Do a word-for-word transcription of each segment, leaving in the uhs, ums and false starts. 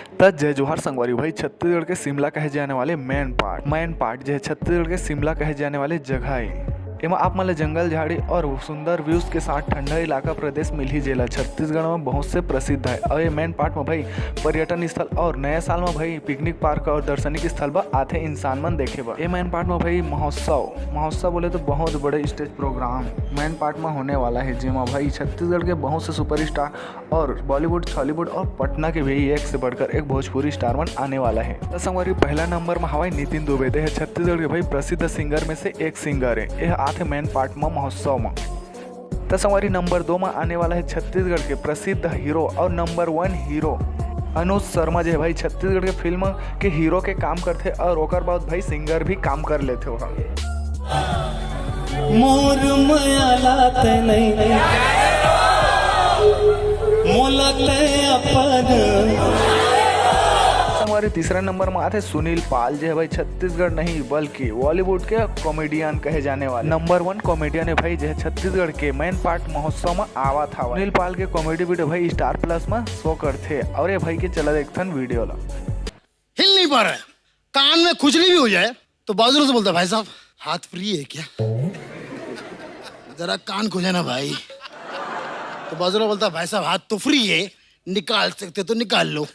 त जय जोहार संगवारी भाई, छत्तीसगढ़ के शिमला कहे जाने वाले मैनपाट, मैनपाट जो है छत्तीसगढ़ के शिमला कहे जाने वाले जगह है। एमा आप मन ल जंगल झाड़ी और सुंदर व्यूज के साथ ठंडा इलाका प्रदेश मिलही, जेला छत्तीसगढ़ में बहुत से प्रसिद्ध है। और ये मैनपाट में भाई पर्यटन स्थल और नया साल में भाई पिकनिक पार्क और दर्शनिक स्थल बर आथे इंसान मन देखे बर। ये मैनपाट में भाई महोत्सव, महोत्सव बोले तो बहुत बड़े स्टेज प्रोग्राम मैनपाट में होने वाला है, जेमा भाई छत्तीसगढ़ के बहुत से सुपरस्टार और बॉलीवुड, छॉलीवुड और पटना के भी एक से बढ़कर एक भोजपुरी स्टार मन आने वाला है। त संगवारी, पहला नंबर में हवाई नितिन दुबे, दे है छत्तीसगढ़ के भाई प्रसिद्ध सिंगर में से एक सिंगर है। यह आथे मैनपाट में महोत्सव में। त संगवारी, नंबर दो में आने वाला है छत्तीसगढ़ के प्रसिद्ध हीरो और नंबर वन हीरो अनुज शर्मा, जो है भाई छत्तीसगढ़ के फिल्म के हीरो के काम करथे और ओकर बाद भाई सिंगर भी काम कर लेथे ओहा। मोर मया ला तै नहीं, मोला तै अपन। संगवारी, तीसरा नंबर में आथे सुनील पाल, जे है भाई छत्तीसगढ़ नहीं बल्कि बॉलीवुड के कॉमेडियन कहे जाने वाले नंबर वन कॉमेडियन है भाई, जे है छत्तीसगढ़ के मैनपाट महोत्सव में आवत हवय। सुनील पाल के कॉमेडी वीडियो भाई स्टार प्लस में शो करथे और ये भाई के चला देखथन वीडियो ला। हिल नहीं पा रहा है, कान में खुजली भी हो जाए तो बाजू से बोलता है, "भाई साहब, हाथ फ्री है क्या? जरा कान खोले ना भाई।" तो बाजू वाला बोलता है, "भाई साहब, हाथ तो फ्री है, निकाल सकते तो निकाल लो।"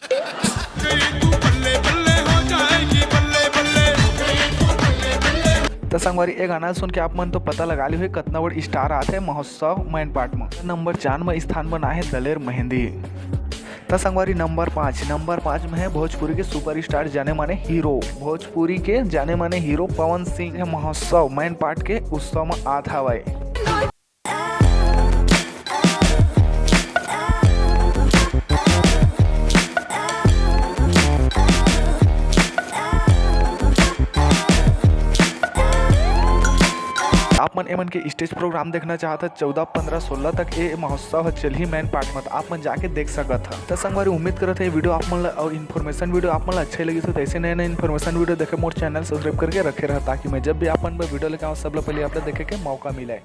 तो संगवारी, ये गाना सुन के आप मन तो पता लगा ली हुई कतना बड़ स्टार आथे महोत्सव मैनपाट में। नंबर चार में स्थान बनाए है दलेर मेहंदी। त संगवारी, नंबर पाँच, नंबर पाँच में है भोजपुरी के सुपरस्टार जाने माने हीरो, भोजपुरी के जाने माने हीरो पवन सिंह ह महोत्सव मैनपाट के उत्सव में आत हवय। आप मन एमन के स्टेज प्रोग्राम देखना चाहत ह, चौदह, पंद्रह, सोलह तक ए महोत्सव ह चलही मैनपाट में, त आप मन जाके देख सकत ह। त संगवारी, उम्मीद करत हे ये वीडियो आप मन ला और इन्फॉर्मेशन वीडियो आप मन ला अच्छे लगी, तो ऐसे नए नए इन्फॉर्मेशन वीडियो देखे मोर चैनल सब्सक्राइब करके रखे रह, ताकि मैं जब भी आप मन बर वीडियो लेके आऊँ, सब ले पहले आप ला देखे के मौका मिले।